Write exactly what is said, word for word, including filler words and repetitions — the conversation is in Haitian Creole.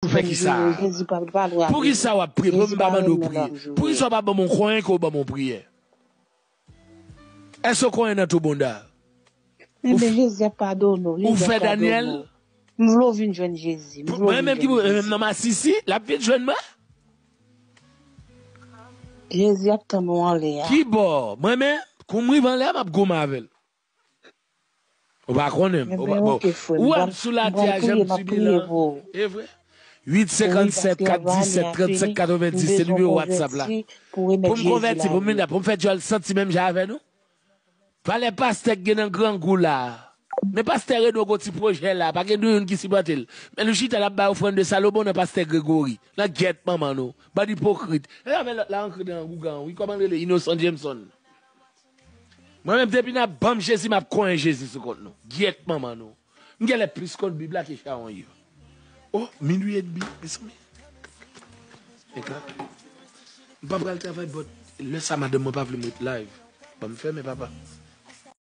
Ou fè ki sa? Jezi pa, pa lwen avèk. Pou ki sa w ap priye? Pou m pa mande w priye? Pou ki sa w pa ban m yon konyen ke w ban m yon priyè? Èske w konyen nan tou bonda? Enben, Jezi ap padone w. Ou fè Daniel? M vle w vin jwenn Jezi. Mwen menm ki pou, menm nan masisi, l ap vin jwenn mwen? Jezi ap tann ou anlè a. Ki bò? Mwen menm, kou m rive anlè a, m ap goumen avè l. Ou pa konnen m. Ou wè m sou latè a, jan m sibi la. E vre? Uit senkannsèt, kat disèt, trannsenk katrevenndis, se nimewo WhatsApp la. Pou m konvèti, pou m vin la, pou m fè djòl santi menm jan avè nou. Valè pastè k gen nan grangou la. Men pastè Reno gon ti pwojè la, pa gen nou youn ki sipòte l. Men nou chita n ap bay ofrann de Salomon nan pastè Gregory. Nan gyèt manman nou. Bann ipokrit. E avè lòt la antre nan gougan, wi, kòman l rele? Innocent Jameson. Mwen menm, depi n ap ban m Jezi, m ap konyen Jezi sou kont nou. Gyèt manman nou. M genlè plis konn Bib la ke Sharon ye. Oh, minui edmi, mezanmi. Mega. M pa pral travay, but lè sa, madanm mwen pa vle m ret live. Ban m fèmen, papa.